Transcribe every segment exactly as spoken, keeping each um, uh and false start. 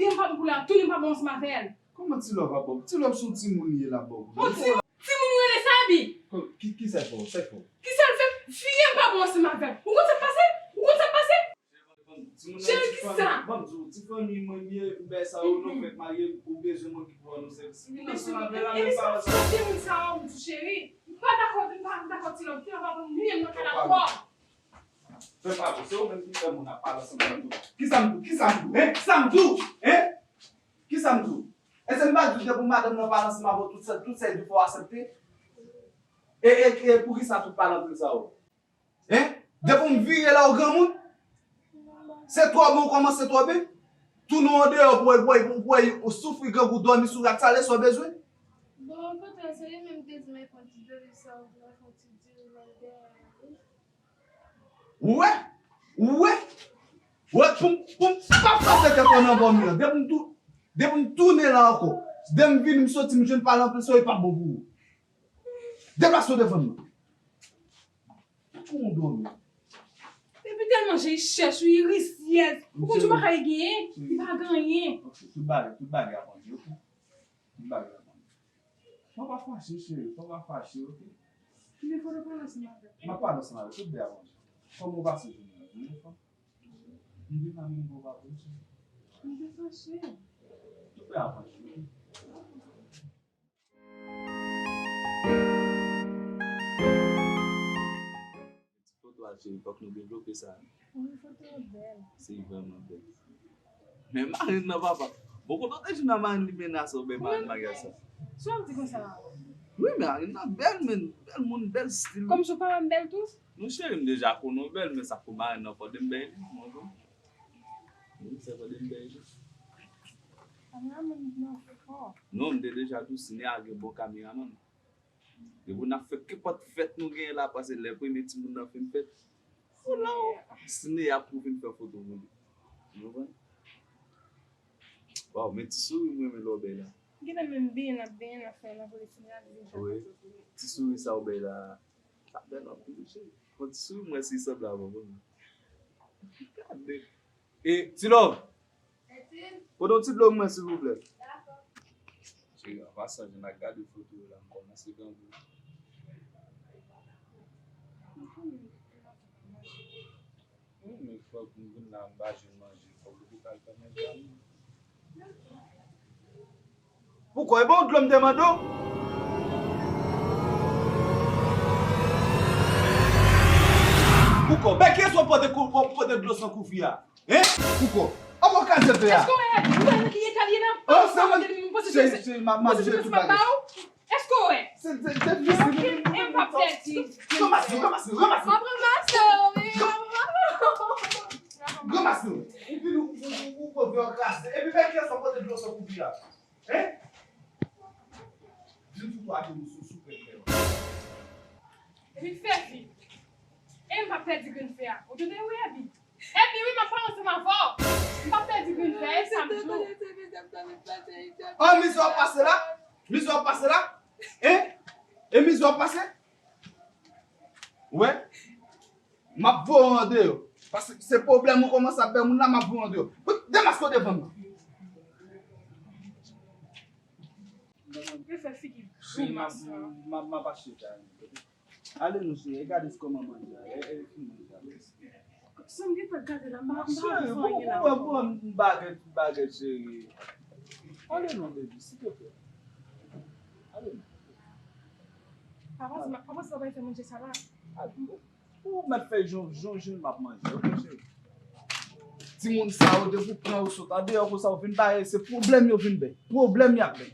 Li pa bon pou la, tounen pa bon ansanm avè l. Kòman Ti Love ap bon? Ti Love se yon timoun li ye la bon. Bon, ti, timoun ou rele sa, Abi? Ki, ki sa l fè w? Sa l fè w? Ki sa l fè? Vire m pa bon ansanm avè l. Ou konn sa k pase? Ou konn sa k pase? Cheri, ki sa? Ban m di w, ti fanmi mwen m ye, m bèl sa yo, nou fèk marye, ou bezwen mwen ki pou rann nou sèvis. Vin ansanm avè l la, men pa ansanm. Timoun sa yo, m di cheri. M pa dakò, m pa dakò, Ti Love. Ti Love pa bon, m bliye m nan kay la twòp. Fè pa bon, se ou menm ki fè moun ap pale ansanm avè m tou. Kisa m di w? Kisa m di w? Hein? Kisa m di w? Hein? Kisa m di w? Èske m pa di w depi madanm nan pale ansanm avè w, tout sa, tout sa li di w fò w aksepte? E, e, e poukisa tout pale anpil sa yo? Hein? Depi m vire la ou granmoun? Se twò bon ou kòmanse twò byen? Tounen w andeyò pou w, pou w, pou w, pou w soufri grangou, dòmi sou rad, sa lè sa w bezwen? Bon, poutèl se li menm ki te di m al pran ti diri sa ou pran, fè yon ti diri nan dèyè. Ou wè? Ou wè? Ou wè? Pou m, pou m pa pase tèt mwen nan bò mi an. Depi m tou, depi m tounen la ankò. Depi m vini, m soti, m jwenn pale anpil sa yo, e pa bon pou ou. Deplase w devan m nan. Pou w dòmi. Epi tèlman jan li chèch, li risyèz. Ou konn jan bagay genyen, li pa genyen. Ok, tout bagay, tout bagay ap anvi, ok? Tout bagay ap anvi. Fò w pa fache, cheri, fò w pa fache, ok? Kile fò w pale ansanm avè m. M ap pale ansanm avè w, tout bagay ap anvi. Kòman w pase jounen an? Jounen fanm? M vin la menm pou w pa vle, cheri. M te fache. Tout bagay ap anvi, ok? Ti foto a, cheri, fòk nou devlope sa. Wi, foto yo bèl. Se vrèman bèl. Men marenn nan, papa. Bon, kote w te jwenn nan marenn li menase w, ben marenn maryaj sa? Sa w ap di konsa? Wi, men marenn nan bèl, men bèl moun, bèl stil. Kòmsi w pa wè m bèl tou? Non, cheri, m deja konnen w bèl, men sa pou marenn nan fò de m bèl, mwen tou. Wi, sa fò de m bèl. Kameramann nan fò. Non, m te deja di w, Sine a gen bon kameramann. Depi n ap fè kenpòt fèt nou genyen la, paske lè premye timoun nan fin fèt, ou la, Sine ap pou vin fè foto pou li. Ou konprann? Waw, men ti souri m renmen lè w bay la. Genlè menm benyen n ap benyen, n ap fè, n ap rele Sine a, li deja fè foto. Ti souri sa w bay la, sa bèl anpil, cheri. Bon, ti souri m wè si sanble avè w, bon. Gade. E, Ti Love, pote yon ti dlo pou mwen, silvouplè. Cheri, an pasan, jan n ap gade foto yo la, m kòmanse grangou. Wi, men fòk m vin la, m pa jwenn manje, fòk lopital fè manje a mwen. Poukò? E bon dlo m te mande w? Poukò? Ben kiyès w ap pote kou-, w ap pote dlo san koufi a? Hein? Poukò? An bon kraze fè a. Èske w wè Abi? Ou wè nan ki eta l ye la? Oh, se mwen. Cheri, cheri, m ap manje tout bagay. Èske w wè? Se, se, se difisil. E m p ap pèdi. Ranmase yo, ranmase yo, ranmase yo. M ap ranmase yo, wi, m ap ranmase yo. Ranmase yo. Epi nou, ou, ou, ou, ou pran vè kraze. Epi men kiyès w ap pote dlo san koufi a? Hein? Vin sou twa pye nou sou, sou pèp fè yo. Epi fè vit. E m p ap pèdi grenn fè a. Ou tande wi, Abi? Epi wi, m ap pale ansanm avè w. M p ap pèdi grenn fè, e sa m di w. Oh, mizè w ap pase la? Mizè w ap pase la? Hein? E mizè w ap pase? Wè? M ap voye w andeyò. Paske se pwoblèm ou kòmanse ap bay moun la, m ap voye w andeyò. Demaske w devan m nan. Yo fè figi gri mason. M ap, m ap achte kay. Ale non, cheri, e gade kòman manje a, e, e, fin manje a. Sa m gentan gade la, m pa, m pa anvi fè anyen la ankò. Cheri, pou, pou, pou, bagèt, bagèt, cheri. Ale non, baby, silvouplè. Ale non. Papa, papa, sa pa fè manje sa la. Ale. Ou mèt fè jan, jan, jan m ap manje, ok, cheri? Timoun sa yo, depi w pran yo sot andeyò konsa, yo vin bay, se pwoblèm yo vin bay. Pwoblèm y ap bay.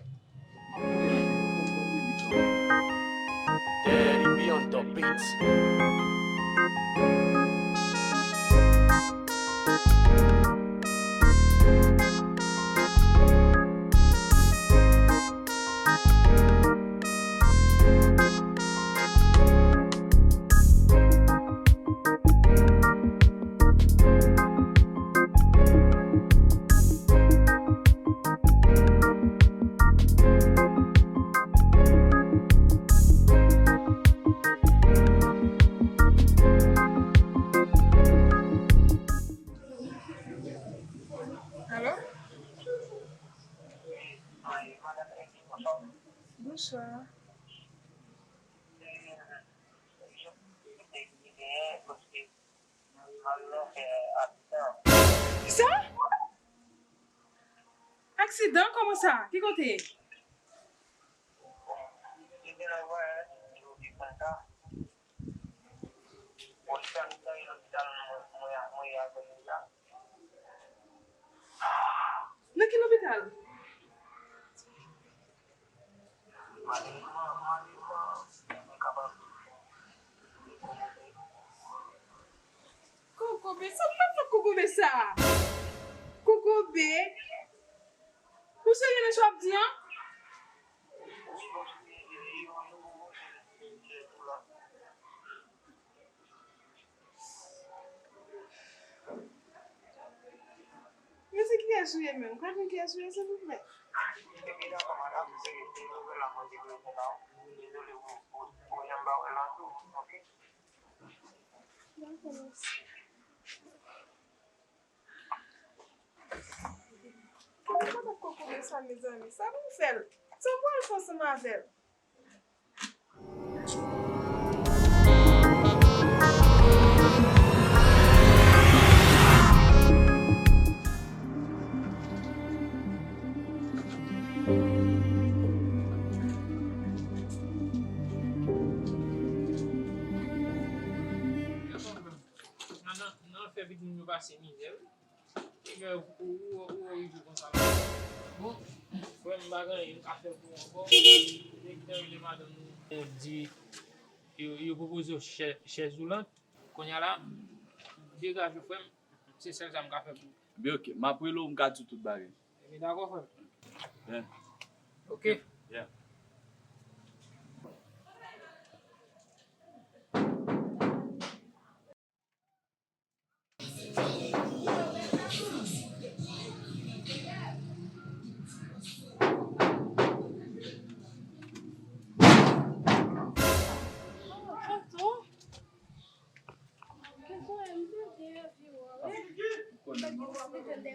Daddy B on the beats. Bonswa. Kisa? Aksidan? Kòman sa? Ki kote? Nan ki lopital? Kokobe, sa w ap fè kokobe sa? Kokobe, ou serye nan sa w ap di an? Men se kiyès ou ye menm? Ou ka di m kiyès ou ye, silvouplè? Dakò, mèsi. Kòman sa t ap kokobe sa, mezanmi? Sa pou m fè l? Sa m pral fè ansanm avè l? Nan, nan, nan fè pitit moun yo pase mizè, wi. Nèg, ou, ou, ou, ou rive konsa la. Bon, frè m, m pa gen anyen m ka fè pou ou ankò. Direktè rele madanm ou, di yo, yo pwopoze w chè-, chèz woulant. Kounye a la, degaje w, frè m. Se sèl sa m ka fè pou ou. Ebyen, oke. M ap rele w, m ka di w tout bagay. Ebyen, dakò, frè m. Byen. Oke. Byen. Tonton, tonton, m te gen anvi wè w,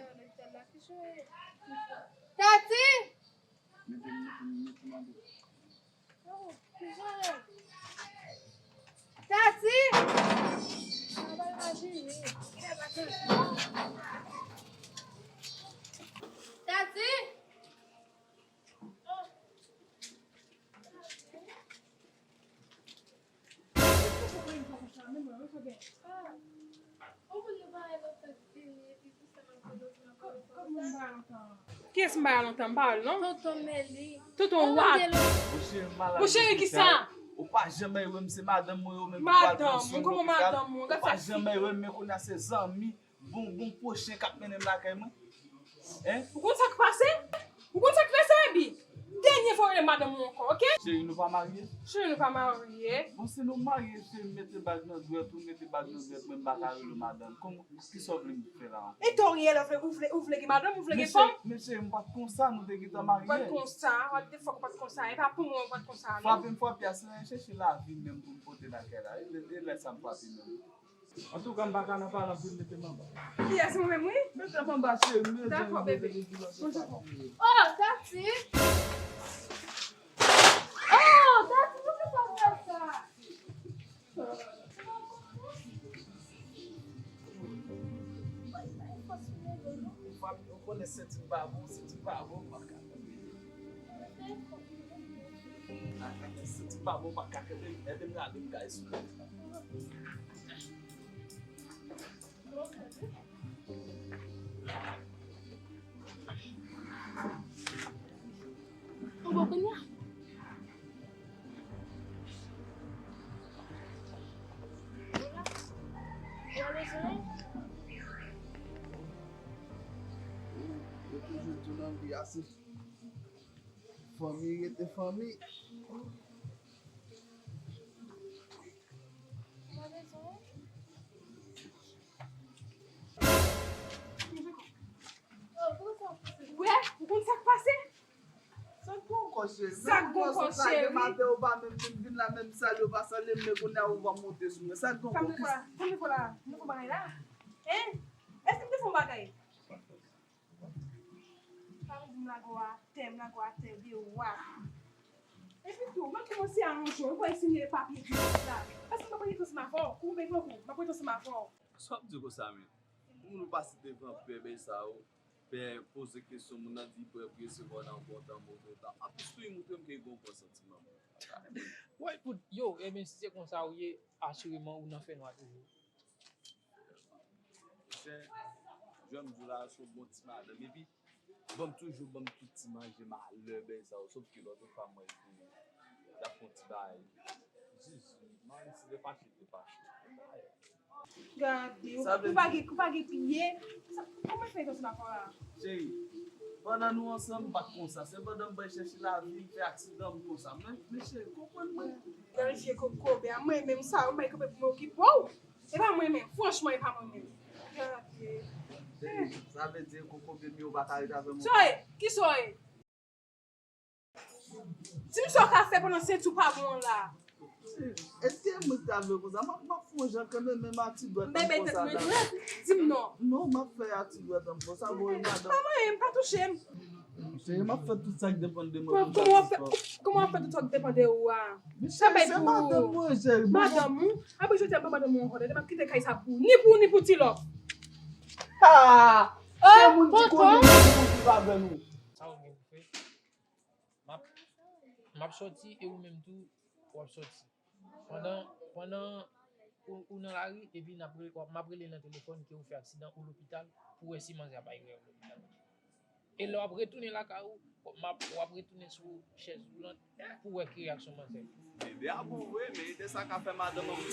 wi. Tati! Tati! Tati! Kiyès m pa wè lontan? M pa wè l non. Tonton Meli. Tonton wa. Monchè, m malad. Monchè, ki sa? Ou pa janm wè m, se madanm mwen yo menm ki pral pran swen m lopital. Ou pa janm wè m, men kounye a se zanmi, bon, bon pwochen k ap mennen m lakay mwen. Hein? Ou konn sa k pase? Ou konn sa k pase, Ebi? Dènye fwa w rele madanm ou ankò, oke? Cheri, nou pa marye? Cheri, nou pa marye. Bon, si nou marye, se mete bag nan dwèt ou, mete bag nan dwèt mwen, m pa ka rele w madanm. Kòman, kisa w vle m fè la ankò? E tò w ye la, ou vle, ou vle, ou vle gen madanm, ou vle gen fanm? Men cheri, m pa t konsa, nou te gentan marye. Ou pa t konsa, what the fuck, ou pa t konsa, e pa pou mwen ou pa t konsa, non. Frape m frape a, se nan chèche lavi menm pou m pote lakay la. E lè, e lè sa m frape menm. Antouka, m pa ka nan pale anpil, mete m anba. Kiyès, mwen menm, wi? Mete m anba, cheri, mete m anba. Dakò, bebe. Bonjou. Oh, Tati! Oh, Tati, poukisa w fè sa? Ou konnen senti m pa bon, senti m pa bon, m pa ka. Senti m pa bon, m pa ka kenbe, ede m rale m kay sou. Ou bon kounye a? Ou ale soleil? Yo toujou di nan vi a se fanmi rete fanmi. Wè, ou konn sa k pase? Sa k gen ankò, cheri? Sa k gen ankò, cheri? Maten, ou pa menm vin, vin la, menm salye, ou pa salye m, men kounye a, ou va monte sou mwen. Sa k gen ankò? Sa m te fè la? Sa m te fè la? Nouvo bagay la? Hein? Èske m te fè yon bagay? Pa vin di m lage w atè, m lage w atè, vye wa. Epi tou, mwen kòmanse a yon jou, ou pa eseye papye di la. Paske mwen pa rete ansanm avè w, kou mwen pran kou, mwen pa rete ansanm avè w. Sa w ap di konsa menm? Pou moun ou pase devan pè bèl sa yo, pè poze kesyon, moun nan di prè pou resevwa w nan bon tan, move tan. Anplis tou, li montre m ke li gen yon bon santiman. Wè, pou, yo, ebyen, si se konsa ou ye, asireman ou nan fènwa toujou. Monchè, jan m di w la, se yon bon ti madanm. Epi, ban m toujou, ban m tout ti manje malè, bèl sa yo. Sòf ke lòt fwa, mwen, y ap fè yon ti bagay. Jezi, man, si te fache, te fache. Gade, ou pa gen, ou pa gen pye. Sa, kòman fè yon ti nafò la? Cheri, pandan nou ansanm, m pa t konsa. Se pandan m bay chèche lavi, m fè aksidan, m konsa. Men, men cheri, konprann mwen. Nan je kokobe a, mwen menm sa, ou bay kanpe pou m okipe w. E pa mwen menm, franchman, e pa mwen menm. Gade. Cheri, sa vle di kokobe m yo pa ka ret avè mwen. Sa w ye? Kisa w ye? Di m sa w ka fè pandan senti w pa bon an la. Èske mwen ta vle konsa? M ap, m ap fè yon jan kanmenm, men m a ti dwèt an konsa la. Bebe tèt mwen dwèt, di m non. Non, m ap fè a ti dwèt an konsa, voye madanm. Pa manyen m, pa touche m. Cheri, m ap fè tout sa k depann de mwen pou chak jou. Kòman w ap fè, kòman w ap fè tout sa k depann de ou a? Cheri, se madanm mwen, cheri. Madanm ou? Apre jodi a, m pa madanm ou ankò, tande, m ap kite kay sa pou ou. Ni pou ou, ni pou Ti Love. Ah! Se moun ki konnen nou pou viv avè nou. Sa w gen pou fè? M ap, m ap sòti e ou menm tou, w ap sòti. Pandan, pandan ou, ou nan lari, epi n ap rele, w ap, m ap rele nan telefòn ke ou fè aksidan, ou lopital, pou wè si manzè a pa rele w lopital. E lè w ap retounen lakay ou, m ap, w ap retounen sou chèz woulant pou wè ki reyaksyon manzè. Ide a bon vre, men ide sa ka fè madanm an.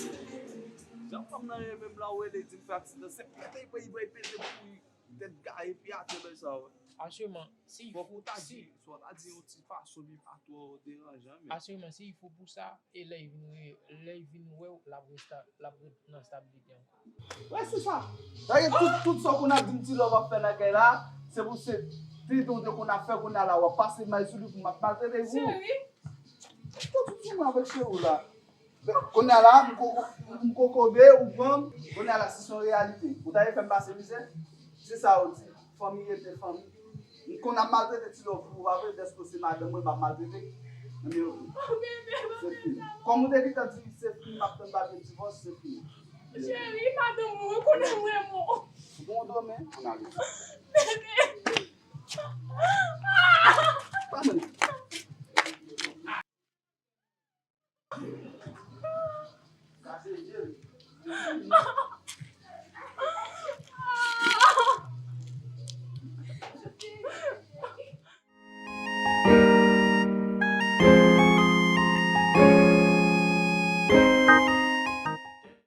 Jan fanm nan ye menm la, ou rele di m fè aksidan, se pete li pran, li pete pou li tèt gaye, pi atè bèl sa, wè. Asirman, si fòk ou ta di, si w ta di yon ti fason, li pa twò deranjan, men. Asirman, si fò pou sa, e lè l vin re-, lè l vin wè w, l ap resta, l ap ret nan stabilite ankò. Wè, se sa. Dayè, tout, tout sa w konn ap di m Ti Love ap fè nan kay la, se pou se tenten w te konn ap fè, kounye a la, w ap pase may sou li pou m ap maltrete w. Cheri. Tout, tout, tout, avèk cheri w la. Kounye a la, m ko-, m kokobe, ou pran m. Kounye a la, si se yon reyalite, ou ta vle fè m pase mizè? Se sa yo di, fanmi rete fanmi. M konn ap maltrete Ti Love pou ou, pa vre? Dèske se madanm mwen, m ap maltrete. Ebyen, se fini. Kòm ou te gentan di se fini, m ap tann papye divòs, se fini. Cheri, madanm ou, ou konnen m renmen w. Bon, dòmi, ann ale. Bebe. Pa vle.